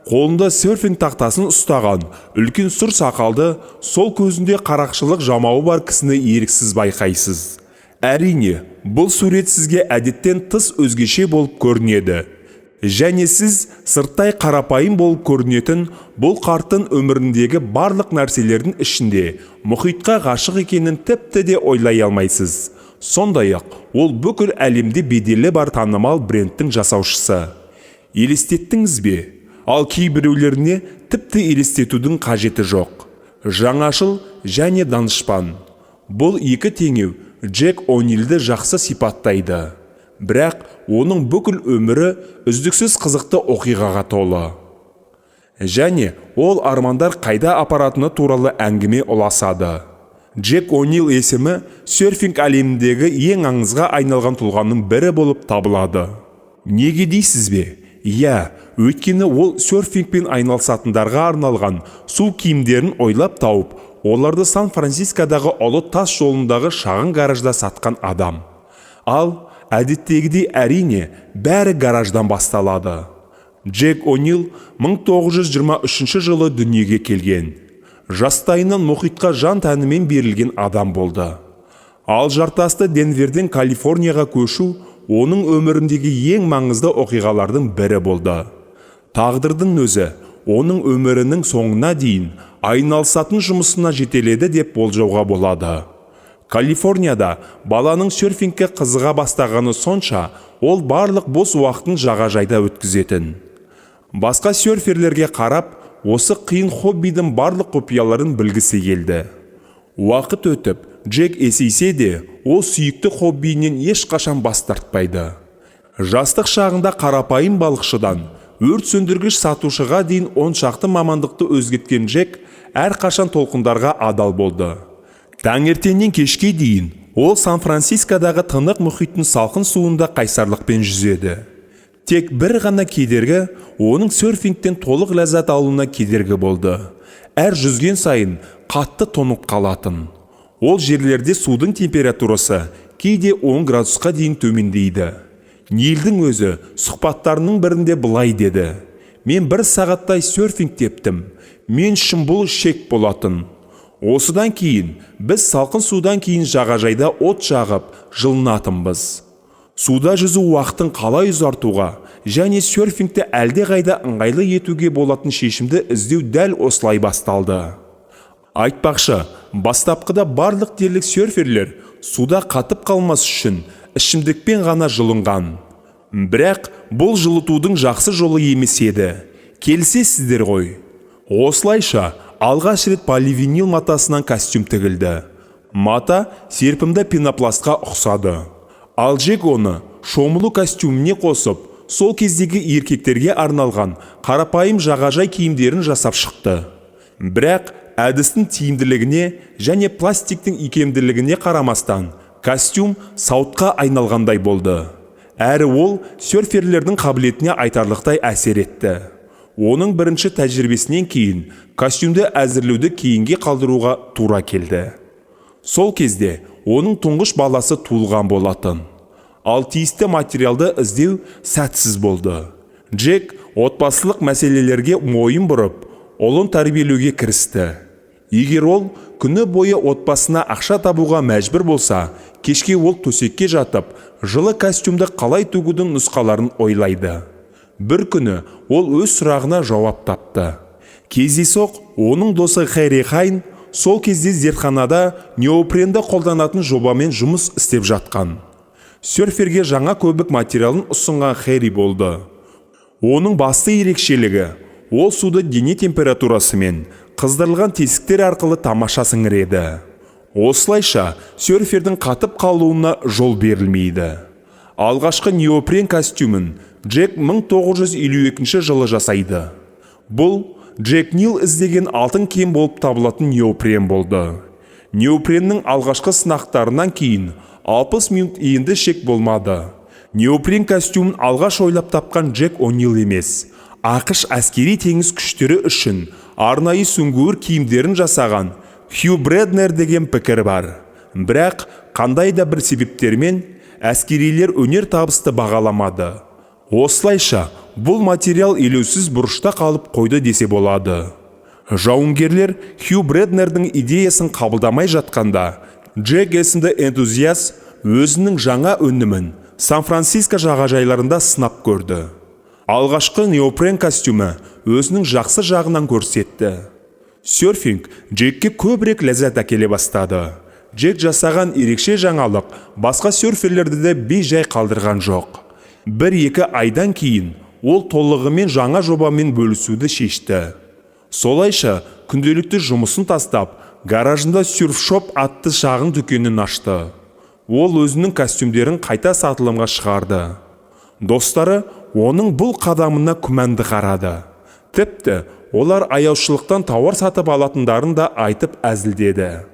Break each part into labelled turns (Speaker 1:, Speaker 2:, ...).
Speaker 1: Қолында серфинг тақтасын ұстаған үлкен сұр сақалды, сол көзінде қарақшылық жамауы бар кісіні еріксіз байқайсыз. Әрине, бұл сурет сізге әдеттен тыс өзгеше болып көрінеді. Және сіз сырттай қарапайым болып көрінетін бұл қарттың өміріндегі барлық нәрселердің ішінде мұхитқа ғашық екенін тіпті де ойлай алмайсыз. Сондай-ақ, ол бүкіл әлемде беделі бар танымал брендтің жасаушысы. Елестеттіңіз бе? Ал кейбіреулеріне тіпті елестетудің қажеті жоқ. Жаңашыл және данышпан. Бұл екі теңеу Джек О'Нилді жақсы сипаттайды. Бірақ оның бүкіл өмірі үздіксіз қызықты оқиғаға толы. Және ол армандар қайда апаратыны туралы әңгіме ұласады. Джек О'Нил есімі серфинг әлеміндегі ең аңызға айналған тұлғаның бірі болып табылады. Неге дейсіз бе? Иә, өйткені ол серфингпен айналысатындарға арналған су киімдерін ойлап тауып, оларды Сан-Францискодағы ұлы тас жолындағы шағын гаражда сатқан адам. Ал әдеттегідей, әрине, бәрі гараждан басталады. Джек О'Нил 1923 жылы дүниеге келген. Жастайынан мұхитқа жан тәнімен берілген адам болды. Ал жартасты Денверден Калифорнияға көшу оның өміріндегі ең маңызды оқиғалардың бірі болды. Тағдырдың өзі оның өмірінің соңына дейін айналысатын жұмысына жетеледі деп болжауға болады. Калифорнияда баланың серфингке қызыға бастағаны сонша, ол барлық бос уақытын жағажайда өткізетін. Басқа серферлерге қарап, осы қиын хоббидің барлық құпияларын білгісі келді. Уақыт өтіп, Джек есейсе де, ол сүйікті хоббиінен ешқашан бас тартпайды. Жастық шағында қарапайым балықшыдан өрт сөндіргіш сатушыға дейін 10 шақты мамандықты өзгерткен Джек әрқашан толқындарға адал болды. Таңертеңнен кешке дейін ол Сан-Францискодағы Тынық мұхиттың салқын суында қайсарлықпен жүзеді. Тек бір ғана кедергі оның серфингтен толық ләззат алуына кедергі болды: әр жүзген сайын қатты тоңып қалатын. Ол жерлерде судың температурасы кейде 10 градусқа дейін төмендейді. Нилдің өзі сұхбаттарының бірінде былай деді: «Мен бір сағаттай серфинг тептім. Мен үшін бұл шек болатын. Осыдан кейін біз салқын судан кейін жағажайда от жағып жылынатынбыз». Суда жүзу уақытын қалай ұзартуға және серфингті әлдеқайда ыңғайлы етуге болатын шешімді іздеу дәл осылай басталды. Айтпақшы, бастапқыда барлық дерлік серферлер суда қатып қалмас үшін ішімдікпен ғана жылынған. Бірақ бұл жылытудың жақсы жолы емес еді, келісесіздер ғой? Осылайша, алғаш рет поливинил матасынан костюм тігілді. Мата серпімді пенопластқа ұқсады. Ал Джек оны шомылу костюміне қосып, сол кездегі еркектерге арналған қарапайым жағажай киімдерін жасап шықты. Бірақ әдістің тиімділігіне және пластиктің икемділігіне қарамастан, костюм сауытқа айналғандай болды. Әрі ол серферлердің қабілетіне айтарлықтай әсер етті. Оның бірінші тәжірибесінен кейін костюмді әзірлеуді кейінге қалдыруға тура келді. Сол кезде оның тұңғыш баласы туылған болатын. Ал тиісті материалды іздеу сәтсіз болды. Джек отбасылық мәселелерге мойын бұрып, ұлын тәрбиелеуге кірісті. Егер ол күні бойы отбасына ақша табуға мәжбүр болса, кешке ол төсекке жатып, жылы костюмді қалай тігудің нұсқаларын ойлайды. Бір күні ол өз сұрағына жауап тапты. Кездейсоқ оның досы Хэри Хайн сол кезде зертханада неопренді қолданатын жобамен жұмыс істеп жатқан. Серферге жаңа көбік материалын ұсынған Хэри болды. Оның басты ерекшелігі: ол суды дене температурасымен қыздырылған тесіктер арқылы тамаша сіңіреді. Осылайша, серфердің қатып қалуына жол берілмейді. Алғашқы неопрен костюмін Джек 1952 жылы жасайды. Бұл Джек Нил іздеген алтын кен болып табылатын неопрен болды. Неопреннің алғашқы сынақтарынан кейін 60 минут енді шек болмады. Неопрен костюмін алғаш ойлап тапқан Джек О'Нил емес, АҚШ әскери теңіз күштері үшін арнайы сүңгуір киімдерін жасаған Хью Бреднер деген пікір бар. Бірақ қандай да бір себептермен әскерилер өнер табысты бағаламады. Осылайша, бұл материал елеусіз бұрышта қалып қойды десе болады. Жауынгерлер Хью Бреднердің идеясын қабылдамай жатқанда, Джек есімді энтузиаст өзінің жаңа өнімін Сан-Франциско жағажайларында сынап көрді. Алғашқы неопрен костюмі өзінің жақсы жағынан көрсетті. Серфинг Джекке көбірек ләззат әкеле бастады. Джек жасаған ерекше жаңалық басқа серферлерді де бей-жай қалдырған жоқ. Бір-екі айдан кейін ол толығымен жаңа жобамен бөлісуді шешті. Солайша, күнделікті жұмысын тастап, гаражында Серфшоп атты шағын дүкенін ашты. Ол өзінің костюмдерін қайта сатылымға шығарды. Достары оның бұл қадамына күмәнді қарады. Тіпті олар аяушылықтан тауар сатып алатындарын да айтып әзілдеді.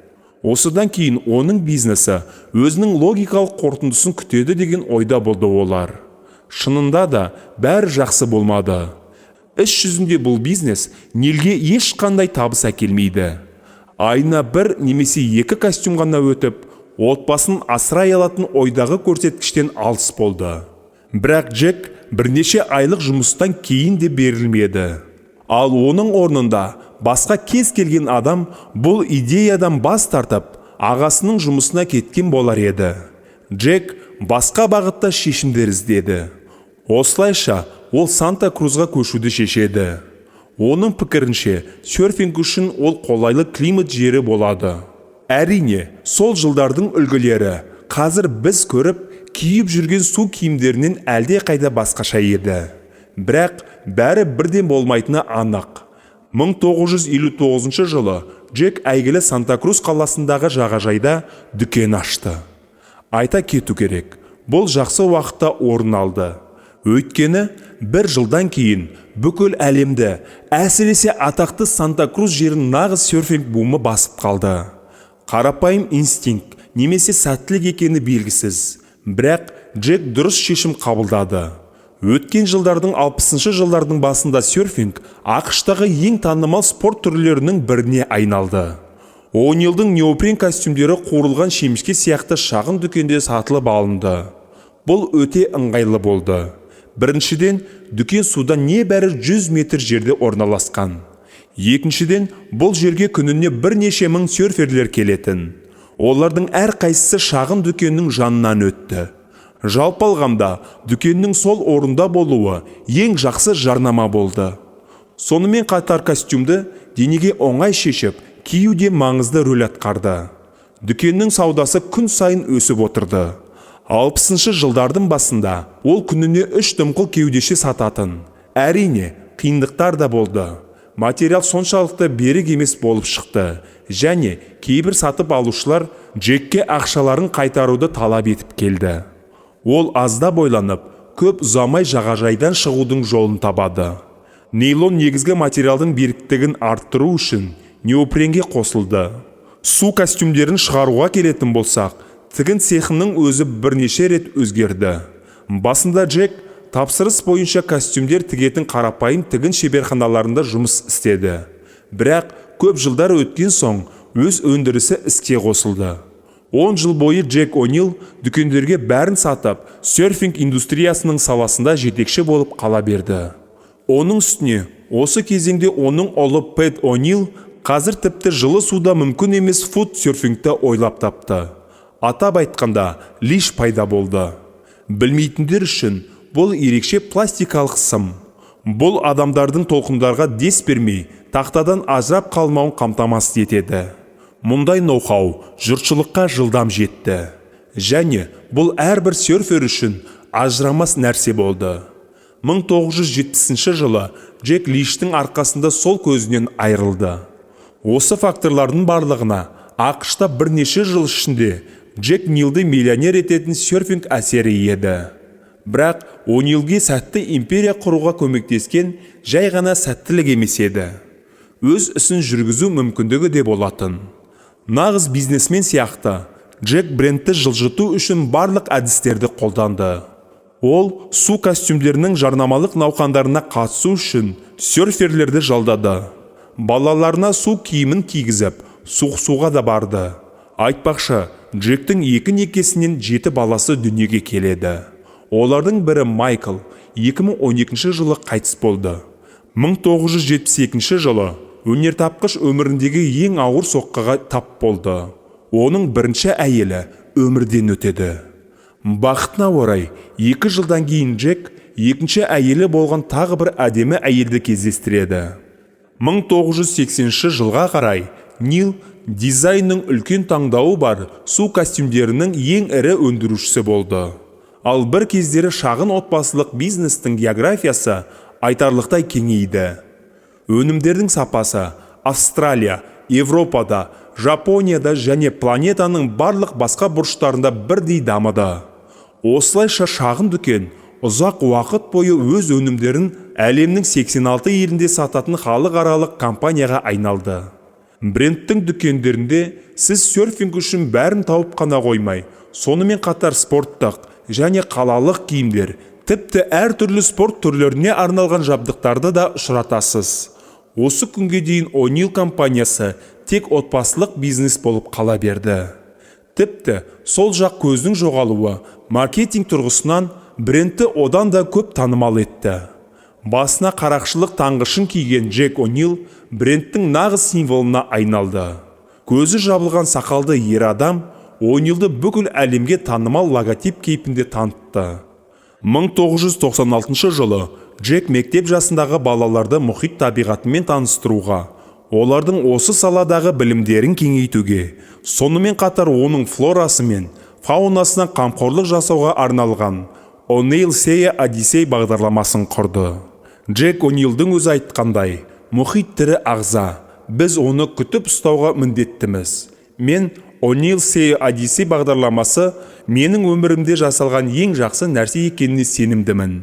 Speaker 1: Осыдан кейін оның бизнесі өзінің логикалық қорытындысын күтеді деген ойда болды олар. Шынында да, бәрі жақсы болмады. Іс жүзінде бұл бизнес Нилге ешқандай табыс әкелмейді. Айына бір немесе екі костюм ғана өтіп, отбасын асырай алатын ойдағы көрсеткіштен алыс болды. Бірақ Джек бірнеше айлық жұмыстан кейін де берілмеді. Ал оның орнында басқа кез келген адам бұл идеядан бас тартып, ағасының жұмысына кеткен болар еді. Джек басқа бағытта шешімдер іздеді. Осылайша, ол Санта-Крузға көшуді шешеді. Оның пікірінше, серфинг үшін ол қолайлы климат жері болады. Әрине, сол жылдардың үлгілері қазір біз көріп, киіп жүрген су киімдерінен әлде қайда басқаша еді. Бірақ бәрі бірден болмайтыны анық. 1959 жылы Джек әйгілі Санта-Крус қаласындағы жағажайда дүкен ашты. Айта кету керек, бұл жақсы уақытта орын алды. Өйткені бір жылдан кейін бүкіл әлемді, әсіресе атақты Санта-Крус жерін нағыз серфинг бумы басып қалды. Қарапайым инстинкт немесе сәттілік екені белгісіз, бірақ Джек дұрыс шешім қабылдады. Өткен жылдардың 60 жылдардың басында серфинг АҚШ-тағы ең танымал спорт түрлерінің біріне айналды. О'Нилдың неопрен костюмдері қуырылған шемішке сияқты шағын дүкенде сатылып алынды. Бұл өте ыңғайлы болды. Біріншіден, дүкен судан небәрі 100 метр жерде орналасқан. Екіншіден, бұл жерге күніне бірнеше мың серферлер келетін. Олардың әрқайсысы шағын дүкеннің жанынан өтті. Жалпы алғанда, дүкеннің сол орында болуы ең жақсы жарнама болды. Сонымен қатар костюмді денеге оңай шешіп, кию де маңызды рөл атқарды. Дүкеннің саудасы күн сайын өсіп отырды. 60 жылдардың басында ол күніне үш дымқыл кеудеше сататын. Әрине, қиындықтар да болды. Материал соншалықты берік емес болып шықты және кейбір сатып алушылар Джекке ақшаларын қайтаруды талап етіп келді. Ол аздап ойланып, көп ұзамай жағажайдан шығудың жолын табады. Нейлон негізгі материалдың беріктігін арттыру үшін неопренге қосылды. Су костюмдерін шығаруға келетін болсақ, тігін цехының өзі бірнеше рет өзгерді. Басында Джек тапсырыс бойынша костюмдер тігетін қарапайым тігін шеберханаларында жұмыс істеді. Бірақ көп жылдар өткен соң өз өндірісі іске қосылды. 10 жыл бойы Джек О'Нил дүкендерге бәрін сатып, серфинг индустриясының саласында жетекші болып қала берді. Оның үстіне, осы кезеңде оның ұлы Пэт О'Нил қазір тіпті жылы суда мүмкін емес фут серфингті ойлап тапты. Атап айтқанда, лиш пайда болды. Білмейтіндер үшін бұл ерекше пластикалық сым. Бұл адамдардың толқындарға дес бермей, тақтадан ажырап қалмауын қамтамасыз етеді. Мұндай ноу-хау жұртшылыққа жылдам жетті. Және бұл әрбір серфер үшін ажырамас нәрсе болды. 1970 жылы Джек Лиштің арқасында сол көзінен айырылды. Осы факторлардың барлығына АҚШ-та бірнеше жыл ішінде Джек Нилді миллионер ететін серфинг әсері еді. Бірақ О'Нилге сәтті империя құруға көмектескен жай ғана сәттілік емес еді. Өз ісін жүргізу мүмкіндігі де болатын. Нағыз бизнесмен сияқты Джек брендті жылжыту үшін барлық әдістерді қолданды. Ол су костюмдерінің жарнамалық науқандарына қатысу үшін серферлерді жалдады. Балаларына су киімін кигізіп, соғысуға да барды. Айтпақшы, Джектің екі некесінен жеті баласы дүниеге келеді. Олардың бірі Майкл, 2012 жылы қайтыс болды. 1972 жылы өнертапқыш өміріндегі ең ауыр соққыға тап болды. Оның бірінші әйелі өмірден өтеді. Бақытына орай, 2 жылдан кейін Джек екінші әйелі болған тағы бір әдемі әйелді кездестіреді. 1980 жылға қарай Нил дизайнның үлкен таңдауы бар су костюмдерінің ең ірі өндірушісі болды. Ал бір кездері шағын отбасылық бизнестің географиясы айтарлықтай кеңейді. Өнімдердің сапасы Австралия, Европада, Жапонияда және планетаның барлық басқа бұрыштарында бірдей дамыды. Осылайша, шағын дүкен ұзақ уақыт бойы өз өнімдерін әлемнің 86 елінде сататын халықаралық компанияға айналды. Брендтің дүкендерінде сіз серфинг үшін бәрін тауып қана қоймай, сонымен қатар спорттық және қалалық киімдер, тіпті әртүрлі спорт түрлеріне арналған жабдықтарды да ұшыратасыз. Осы күнге дейін О'Нил компаниясы тек отбасылық бизнес болып қала берді. Тіпті сол жақ көздің жоғалуы маркетинг тұрғысынан брендті одан да көп танымал етті. Басына қарақшылық таңғышын киген Джек О'Нил брендтің нағыз символына айналды. Көзі жабылған сақалды ер адам О'Нилді бүкіл әлемге танымал логотип кейпінде танытты. 1996 жылы Джек мектеп жасындағы балаларды мұхит табиғатымен таныстыруға, олардың осы саладағы білімдерін кеңейтуге, сонымен қатар оның флорасы мен фаунасына қамқорлық жасауға арналған O'Neill Sea Odyssey бағдарламасын құрды. Джек О'Нилдың өзі айтқандай, мұхит тірі ағза, біз оны күтіп ұстауға міндеттіміз. Мен O'Neill Sea Odyssey бағдарламасы менің өмірімде жасалған ең жақсы нәрсе екеніне сенімдімін.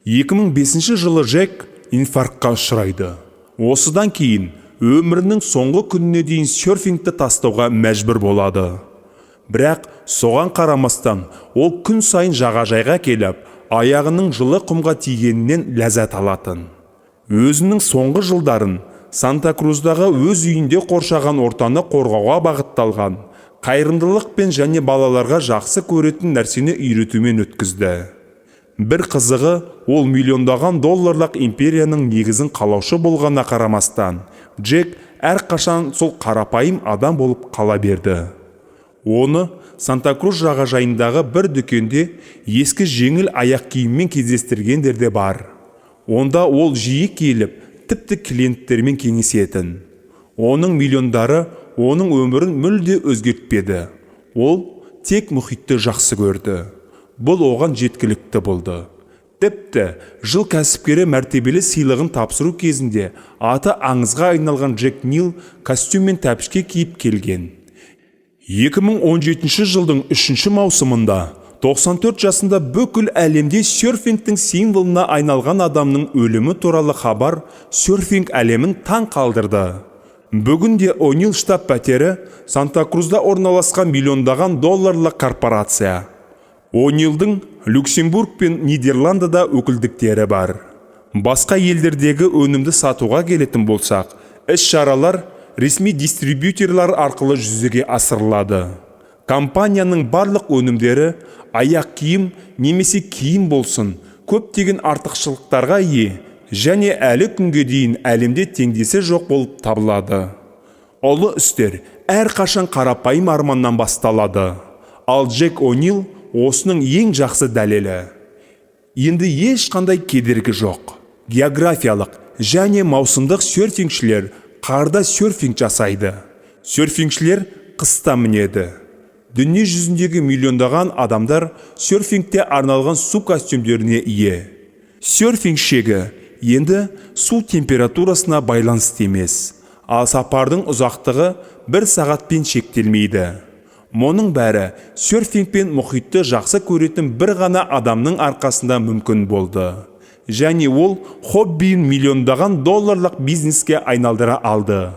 Speaker 1: 2005 жылы Джек инфарктқа ұшырайды. Осыдан кейін өмірінің соңғы күніне дейін серфингті тастауға мәжбүр болады. Бірақ соған қарамастан ол күн сайын жағажайға келіп, аяғының жылы құмға тигенінен ләззат алатын. Өзінің соңғы жылдарын Санта Круздағы өз үйінде қоршаған ортаны қорғауға бағытталған қайырымдылықпен және балаларға жақсы көретін нәрсені үйретумен өткізді. Бір қызығы, ол миллиондаған долларлық империяның негізін қалаушы болғанына қарамастан, Джек әрқашан сол қарапайым адам болып қала берді. Оны Санта Круз жағажайындағы бір дүкенде ескі жеңіл аяқ киіммен кездестіргендер де бар. Онда ол жиі келіп, тіпті клиенттермен кеңесетін. Оның миллиондары оның өмірін мүлде өзгертпеді. Ол тек мұхитты жақсы көрді. Бұл оған жеткілікті болды. Тіпті жыл кәсіпкері мәртебелі сыйлығын тапсыру кезінде аты аңызға айналған Джек Нил костюм мен тәпішке киіп келген. 2017 жылдың 3 маусымында 94 жасында бүкіл әлемде серфингтің символына айналған адамның өлімі туралы хабар серфинг әлемін таң қалдырды. Бүгінде О'Нил штаб пәтері Санта Крузда орналасқан миллиондаған долларлық корпорация. О'Нилдың Люксембург пен Нидерландыда өкілдіктері бар. Басқа елдердегі өнімді сатуға келетін болсақ, іс-шаралар ресми дистрибьютерлар арқылы жүзеге асырылады. Компанияның барлық өнімдері, аяқ киім немесе киім болсын, көптеген артықшылықтарға ие және әлі күнге дейін әлемде теңдесі жоқ болып табылады. Ұлы істер әрқашан қарапайым арманнан басталады. Ал Джек О'Нил осының ең жақсы дәлелі. Енді ешқандай кедергі жоқ. Географиялық және маусымдық серфингшілер қарда серфинг жасайды. Серфингшілер қыста мінеді. Дүние жүзіндегі миллиондаған адамдар серфингте арналған су костюмдеріне ие. Серфинг шегі енді су температурасына байланысты емес, ал сапардың ұзақтығы бір сағатпен шектелмейді. Мұның бәрі серфинг пен мұхитты жақсы көретін бір ғана адамның арқасында мүмкін болды. Және ол хоббиін миллиондаған долларлық бизнеске айналдыра алды.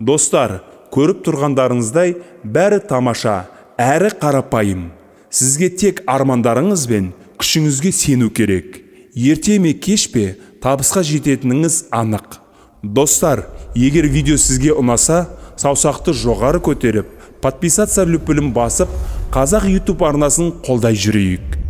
Speaker 1: Достар, көріп тұрғандарыңыздай, бәрі тамаша әрі қарапайым. Сізге тек армандарыңыз бен күшіңізге сену керек. Ерте ме, кеш пе, табысқа жететініңіз анық. Достар, егер видео сізге ұнаса, саусақты жоғары көтеріп, подписаться лүпілін басып, қазақ YouTube арнасын қолдай жүрейік.